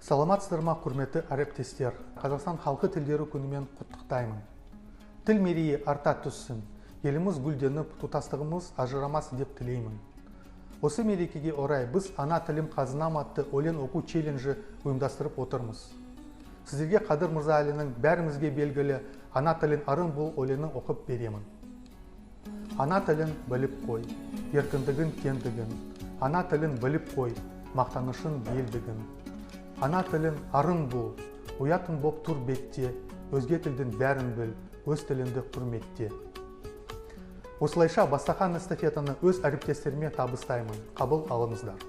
Саламатсыздар ма, құрметті әріптестер! Қазақстан халқы тілдері күнімен құттықтаймын. Тіл мерейі арта түссін, еліміз гүлденіп, тұтастығымыз ажырамас деп тілеймін. Осы мерекеге орай біз «Ана тілім қазынам» атты өлең оқу челленджі ұйымдастырып отырмыз. Сіздерге Қадыр Мырза-Әлінің бәрімізге белгілі «Ана тілің арың бол» өлеңін оқып беремін. Ана тілін біліп қой, еркіндігін, кеңдігін. Ана тілін біліп қой, мақтанышың, елдігін. Ана тілің арың бол, ұятың боп тұр бетте. Өзге тілдің бәрін біл, өз тіліңді құрметте. Осылайша бастаған эстафетаны өз әріптестеріме табыстаймын. Қабыл алыңыздар.